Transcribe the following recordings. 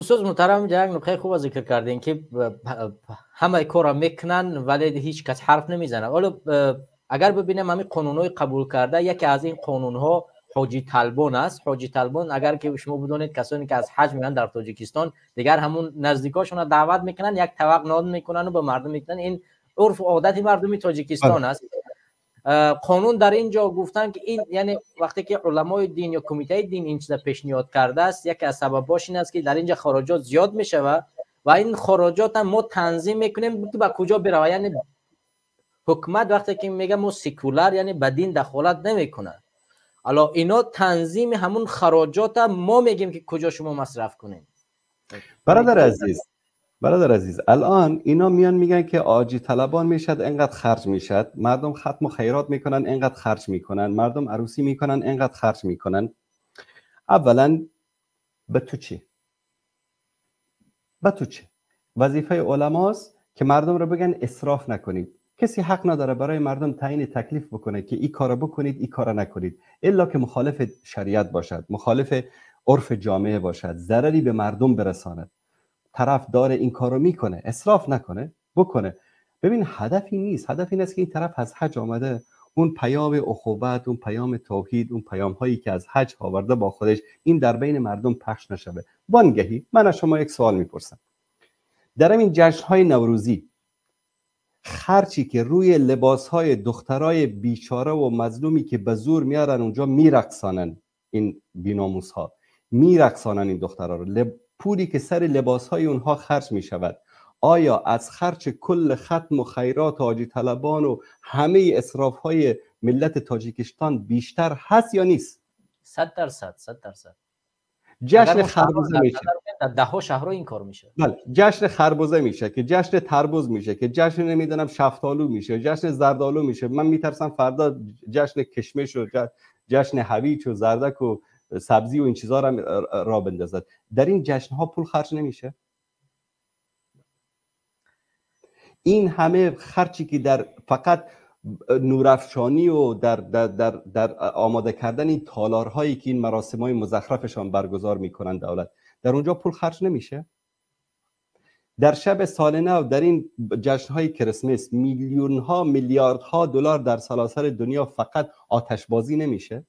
Устод муҳтарам, як нуқтаи хуб зикр кардем, ки ҳамаи корро мекунанд, вале ҳеҷ кас ҳарф намезанад. Ҳоло агар бибинем, ҳамин қонунҳои қабул карда, яке аз ин қонунҳо ҳоҷи талбон аст. Ҳоҷи талбон, агар ки шумо бидонед, касоне ки аз ҳаҷ меоянд дар Тоҷикистон, дигар ҳамун наздикошонро даъват мекунанд, як табақ нон мекунанд ва ба мардум мекунанд. Ин урфу одати мардуми Тоҷикистон аст. Қонун дар ин ҷо гуфтанд, ки ин, яъне вақте ки уламои дин ё кумитаи дин ин чиза пешниҳод кардааст, яке аз сабабҳош ин аст, ки дар ин ҷо хароҷот зиёд мешавад ва ин хароҷотам мо танзим мекунем, ки ба куҷо биравад. Яъне ҳукумат вақте ки мегӯяд мо секуляр, яъне ба дин дахолат намекунад. Ало ино танзими ҳамун хароҷота мо мегӯем, ки куҷо шумо масраф кунед. برادر عزیز، الان اینا میان میگن که حاجی طلبان میشد، انقدر خرج میشد، مردم ختم و خیرات میکنن، انقدر خرج میکنن، مردم عروسی میکنن، انقدر خرج میکنن. اولا به تو چی؟ به تو چه؟ وظیفه علماست که مردم رو بگن اسراف نکنید. کسی حق نداره برای مردم تعیین تکلیف بکنه که این کارو بکنید، این کارو نکنید، الا که مخالف شریعت باشد، مخالف عرف جامعه باشد، ضرری به مردم برساند. طرف داره این کارو میکنه، اسراف نکنه، بکنه. ببین، هدفی نیست. هدف این است که این طرف از حج آمده، اون پیام اخوت، اون پیام توحید، اون پیام هایی که از حج آورده با خودش، این در بین مردم پخش نشوه. وانگهی من از شما یک سوال میپرسم: در این جشن های نوروزی، خرچی که روی لباس های دخترای بیچاره و مظلومی که به زور میارن اونجا میرقصانن، این بیناموس ها میرقصانن این دخترها رو، پولی که سر لباس های اونها خرج می شود، آیا از خرج کل ختم و خیرات و حاجی طلبان و همه اسراف های ملت تاجیکستان بیشتر هست یا نیست؟ 100%، 100%. جشن خربزه میشه. در ده ها شهرها این کار میشه. بله، جشن خربزه میشه که جشن تربوز میشه که جشن نمیدونم شفتالو میشه، جشن زردالو میشه. من میترسم فردا جشن کشمش و جشن هویج و زردک و سبزی و این چیزا را راه بندازد. در این جشن ها پول خرج نمیشه؟ این همه خرچی که در فقط نورافشانی و در آماده کردن این تالارهایی که این مراسم های مزخرفشان برگزار میکنن دولت، در اونجا پول خرج نمیشه؟ در شب سال نو، در این جشن های کریسمس، میلیون ها میلیاردها دلار در سراسر دنیا فقط آتش بازی نمیشه؟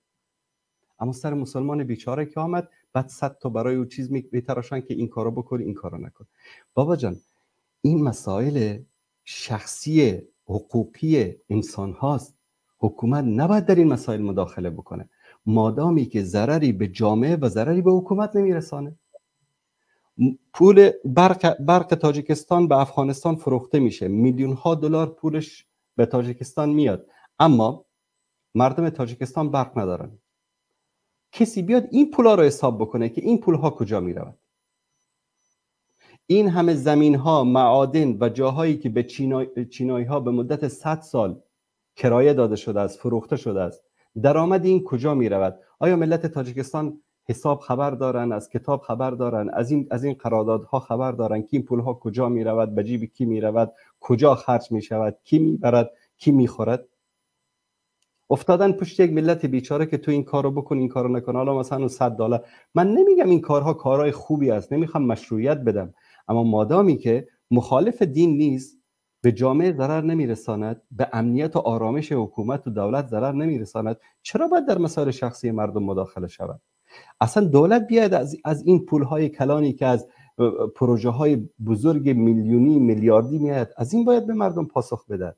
اما سر مسلمان بیچاره که آمد، بعد صد تا برای او چیز میتراشن که این کارو بکن، این کارو نکن. بابا جان، این مسائل شخصی حقوقی انسان هاست. حکومت نباید در این مسائل مداخله بکنه، مادامی که ضرری به جامعه و ضرری به حکومت نمیرسانه. پول برق تاجیکستان به افغانستان فروخته میشه، میلیون ها دلار پولش به تاجیکستان میاد، اما مردم تاجیکستان برق ندارن. کسی بیاد این پولا رو حساب بکنه که این پولها کجا میرود. این همه زمین ها، معادن و جاهایی که به چینایی ها به مدت 100 سال کرایه داده شده است، فروخته شده است، درآمد این کجا می رود؟ آیا ملت تاجیکستان حساب خبر دارن، از کتاب خبر دارن، از این قراردادها خبر دارن که این پولها کجا می رود، به جیب کی می رود، کجا خرج می شود، کی می برد، کی می خورد؟ افتادن پشت یک ملت بیچاره که تو این کارو بکن، این کارو نکن. حالا مثلا اون 100 دلار، من نمیگم این کارها کارهای خوبی است، نمیخوام مشروعیت بدم، اما مادامی که مخالف دین نیست، به جامعه ضرر نمیرساند، به امنیت و آرامش حکومت و دولت ضرر نمیرساند، چرا باید در مسائل شخصی مردم مداخله شود؟ اصلا دولت بیاید از این پولهای کلانی که از پروژه های بزرگ میلیونی میلیاردی میاد، از این باید به مردم پاسخ بده.